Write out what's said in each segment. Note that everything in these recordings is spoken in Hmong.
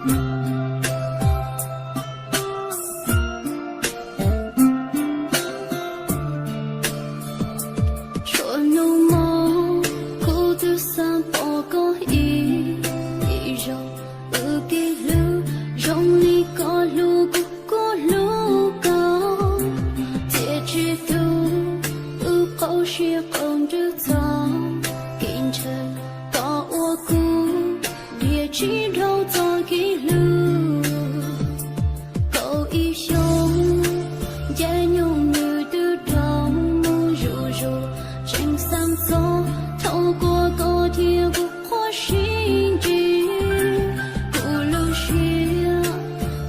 Txhua hnub mog kuv twb xav pom koj ib zaug, wb kev hlub zoo li koj hlub kuv kuj hlub koj, thiaj tsis tu wb qaug siab qaug ntsws txog kev ntshaw, koj ua kuv diam tsis dhau txoj kev hlub. Kaum ib xyoos, caij nyoog nws twb dhau mus zuj zus, tseem xav txog thaum koj thiab kuv qhuab sib ntsib. Kuv lub siab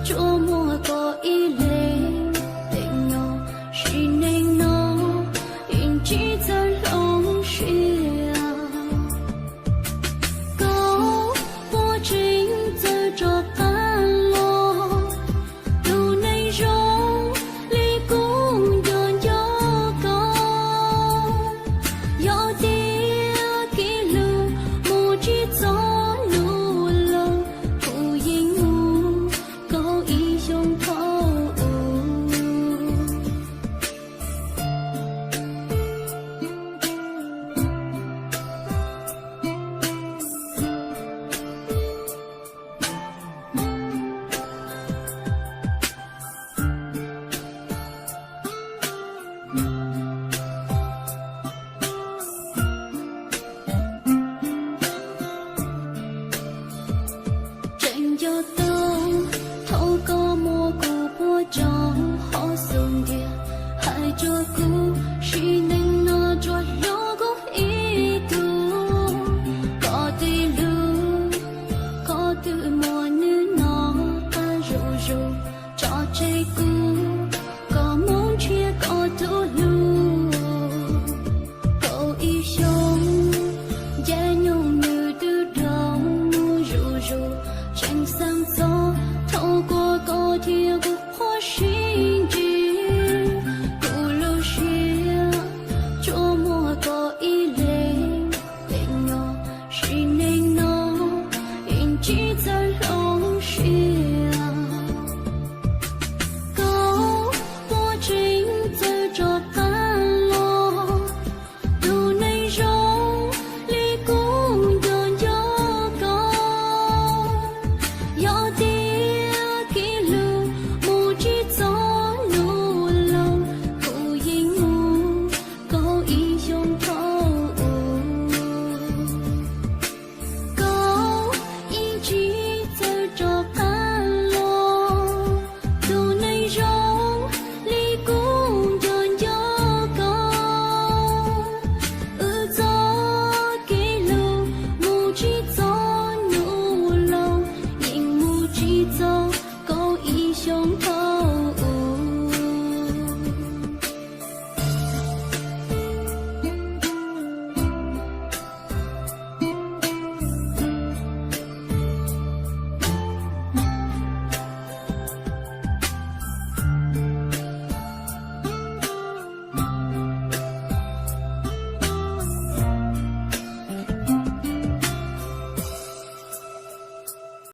tsuas muaj koj ib leeg, peb nyob sim neej no yeej tsis txawj hloov siab. Koj puas tseem txawj rov qab los, tus neeg zoo li kuv nco nco koj. Yog tias kev hlub mus tsis txog lub los, kuv yeej mus kaum ib xyoos thaum ub. Tseem nco tau thaum koj muab kuv puag tso hauv xub ntiag, hais rau kuv sim neej no tsuas hlub kuv ib tug. Koj tej lus, koj twb muab hnub no qab zuj zus, tso tseg kuv, koj mus nrhiav koj tus hlub. Kaum ib xyoos, caij nyoog nws twb dhau mus zuj zus, tseem xav txog thaum koj thiab kuv